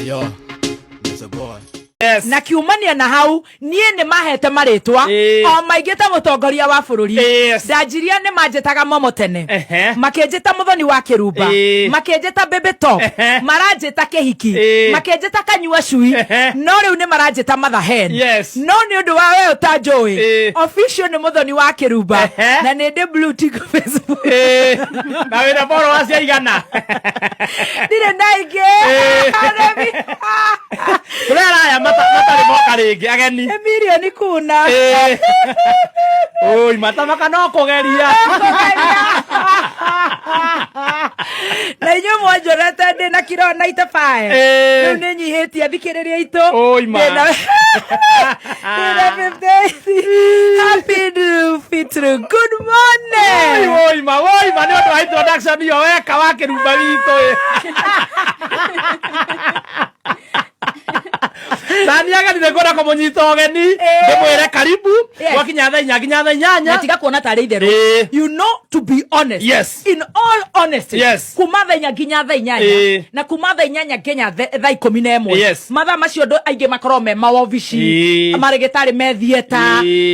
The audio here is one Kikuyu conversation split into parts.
Yo, it's a boy. Yes. Na kiumania na hau niĩ nĩ mahete marĩtwa o maingĩ ta mũtongoria wa bũrũri. Ndanjiria nĩ manjĩtaga Momo tene, makĩnjĩta Mũthoni wa Kĩrumba, makĩnjĩta Baby Top, maranjĩta Kĩhiki, makĩnjĩta Kanyua Cui, no rĩu nĩ maranjĩta Mother Hen. No nĩ ũndũ wa we ũtanjũĩ, official nĩ Mũthoni wa Kĩrumba. Na nĩ ndĩ blue tick Facebook. Na wĩna followers aigana? Ndirĩ na ingĩ. Kũrĩa araya matarĩ moka rĩngĩ ageni. Nĩ mirioni kuna. Oi, matamaka no kũgeria. Na inyuĩ mwanjorete ndĩ na kiro 95, rĩu nĩ nyihĩtie, thikĩrĩria itũ. Oi, ma. Ndĩna 58. Happy Eid Fitr, good morning. Oi, ma, oi, ma, nĩ ũndũ wa introduction iyo weka wa Kĩrumba witũ ĩ. Na nĩ ageni nĩ ngwenda kũmũnyita ũgeni, ndĩmwĩre karibu. Gwakinya thaa 4 nginya thaa 8. Na tiga kuona tarĩ itherũ. To be honest, in all honesty, kuma thaa 4 nginya thaa 8, na kuma thaa 8 nginya thaa 11, mathaa macio andũ aingĩ makoragwo me mawobici, marĩgĩtarĩ me theatre,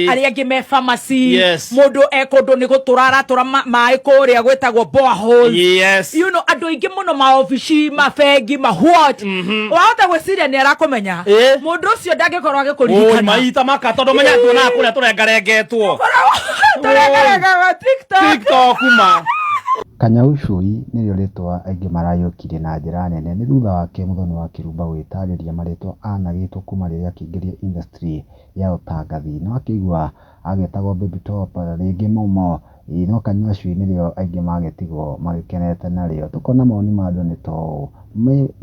arĩa angĩ me pharmacy, mũndũ e kũndũ nĩ gũtũra aratũra maĩ kũrĩa gwĩtagwo borehole. Andũ aingĩ mũno maobici, mabengi, ma what, wahota gwĩciria nĩ arakũmenya, mũndũ ũcio ndangĩkorwo Oi, agĩkũririkana. Maita maka tondũ menya tuonaga kũrĩa tũrengarengetwo. Tũrengarengaga TikTok. TikTok ma. Kanyau Cui nĩrĩo rĩtwa aingĩ marayũkirie na njĩra nene nĩ thutha wake Mũthoni wa Kĩrumba gwĩtarĩria marĩtwa anagĩtwo kuma rĩrĩa akĩingĩria industry ya ũtangathi. No akĩigua agĩtagwo Baby Top, rĩngĩ Momo, ĩĩ no Kanyua Cui nĩrĩo aingĩ magĩtigwo magĩkenete narĩo. Tũkona mawoni ma andũ nĩ ta ũũ,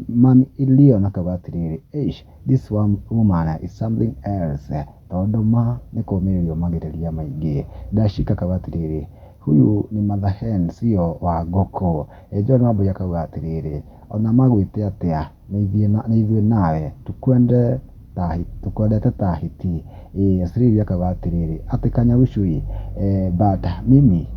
Mami Leon akauga atĩrĩrĩ, "Eish, this one woman is something else," tondũ ma nĩ kũmĩrĩrio magĩrĩria maingĩ. Dashika akauga atĩrĩrĩ, "Huyu ni mother hen sio wa ngũkũ." John Wambui akauga atĩrĩrĩ, "Ona magwĩte atĩa nĩ ithuĩ nawe tũkwendete ta hiti." Sylvia akauga atĩrĩrĩ, atĩ Kanyau Cui, but mimi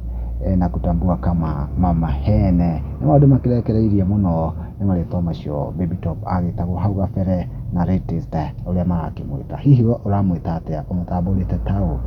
nakutambua kama mama hen. Nĩ maũndũ makĩrekereirie mũno nĩ marĩtwa macio Baby Top agĩtagwo hau gabere na latest ũrĩa marakĩmwĩta. Hihi we ũramwĩta atĩa ũmũtambũrĩte ta ũ?